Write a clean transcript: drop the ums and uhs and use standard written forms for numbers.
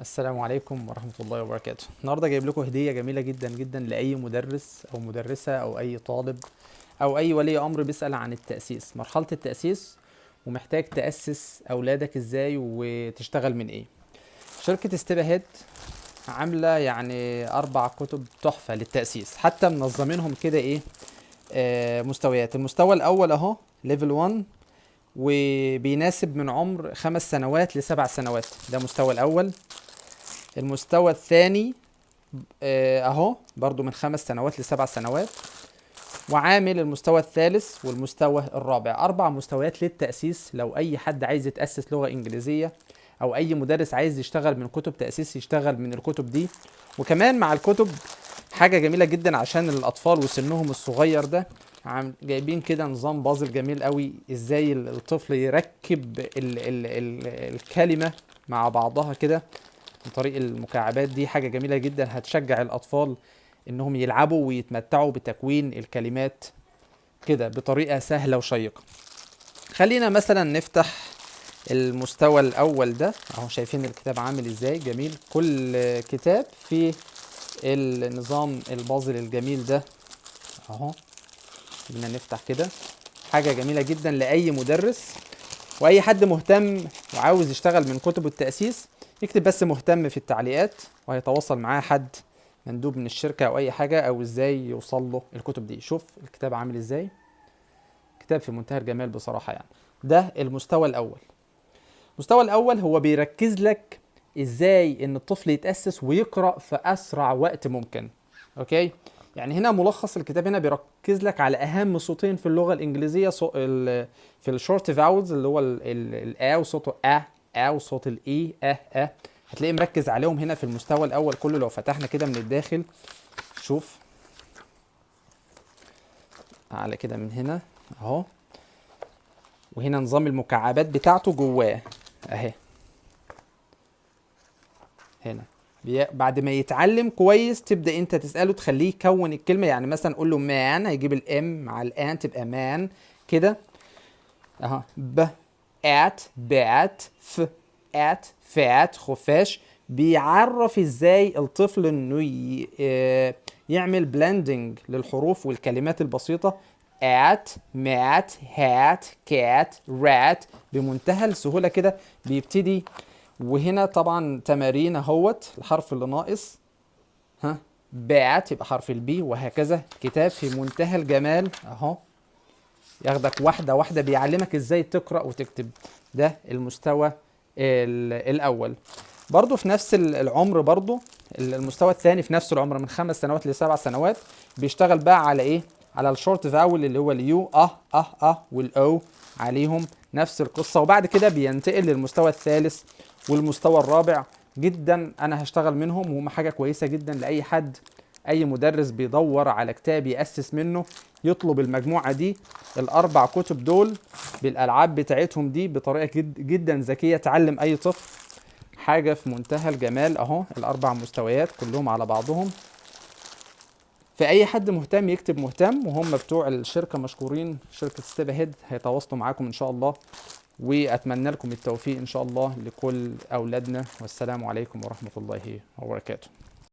السلام عليكم ورحمة الله وبركاته. النهاردة جايب لكم هدية جميلة جدا جدا لأي مدرس أو مدرسة أو أي طالب أو أي ولي أمر بيسأل عن التأسيس، مرحلة التأسيس، ومحتاج تأسس أولادك إزاي وتشتغل من إيه. شركة Step Ahead عاملة 4 كتب تحفة للتأسيس، حتى منظمينهم كده إيه، مستويات. المستوى الأول أهو level 1، وبيناسب من عمر 5 سنوات ل7 سنوات، ده المستوى الأول. المستوى الثاني أهو برضو من 5 سنوات ل7 سنوات، وعامل المستوى الثالث والمستوى الرابع. 4 مستويات للتأسيس. لو أي حد عايز يتأسس لغة إنجليزية أو أي مدرس عايز يشتغل من كتب تأسيس يشتغل من الكتب دي. وكمان مع الكتب حاجة جميلة جدا عشان الأطفال وسنهم الصغير ده، جايبين كده نظام بازل جميل قوي، إزاي الطفل يركب الكلمة مع بعضها كده عن طريق المكعبات دي. حاجة جميلة جدا هتشجع الأطفال إنهم يلعبوا ويتمتعوا بتكوين الكلمات كده بطريقة سهلة وشيقة. خلينا مثلا نفتح المستوى الأول ده أهو، شايفين الكتاب عامل إزاي جميل. كل كتاب فيه النظام البازل الجميل ده أهو، خلينا نفتح كده. حاجة جميلة جدا لأي مدرس وأي حد مهتم وعاوز يشتغل من كتب التأسيس. يكتب بس مهتم في التعليقات وهيتواصل معاه حد مندوب من الشركة أو أي حاجة، أو إزاي يوصل له الكتب دي. شوف الكتاب عامل إزاي، كتاب في منتهى الجمال بصراحة. ده المستوى الأول. المستوى الأول هو بيركز لك إزاي إن الطفل يتأسس ويقرأ في أسرع وقت ممكن. okay؟ هنا ملخص الكتاب هنا بيركز لك على أهم صوتين في اللغة الإنجليزية، في ال short vowels اللي هو الآ وصوته آ، آ وصوت الإي، آ، آ. هتلاقيه مركز عليهم هنا في المستوى الأول كله. لو فتحنا كده من الداخل شوف على كده من هنا أهو، وهنا نظام المكعبات بتاعته جواه أهي هنا. بعد ما يتعلم كويس تبدأ انت تسأله تخليه يكون الكلمة. مثلا قول له man، هيجيب ال M مع ال N تبقى man كده اهو. ب at bat ف at fat خفاش. بيعرف ازاي الطفل انه يعمل blending للحروف والكلمات البسيطة. at mat hat cat rat بمنتهى السهولة كده بيبتدي. وهنا طبعا تمارين اهوت، الحرف اللي ناقص ها bat يبقى حرف ال B، وهكذا. كتاب في منتهى الجمال اهو، ياخدك واحدة واحدة، بيعلمك ازاي تقرأ وتكتب. ده المستوى الأول. برضو في نفس العمر، برضو المستوى الثاني في نفس العمر من 5 سنوات ل7 سنوات، بيشتغل بقى على ايه؟ على ال short vowel اللي هو ال U وال O، عليهم نفس القصة. وبعد كده بينتقل للمستوى الثالث والمستوى الرابع. جدا انا هشتغل منهم، وهم حاجة كويسة جدا لأي حد، أي مدرس بيدور على كتاب يأسس منه يطلب المجموعة دي، ال4 كتب دول بالألعاب بتاعتهم دي بطريقة جدا ذكية تعلم أي طفل. حاجة في منتهى الجمال أهو، ال4 مستويات كلهم على بعضهم. فأي حد مهتم يكتب مهتم، وهم بتوع الشركة مشكورين، شركة Step Ahead هيتواصلوا معاكم إن شاء الله. وأتمنى لكم التوفيق إن شاء الله لكل أولادنا، والسلام عليكم ورحمة الله وبركاته.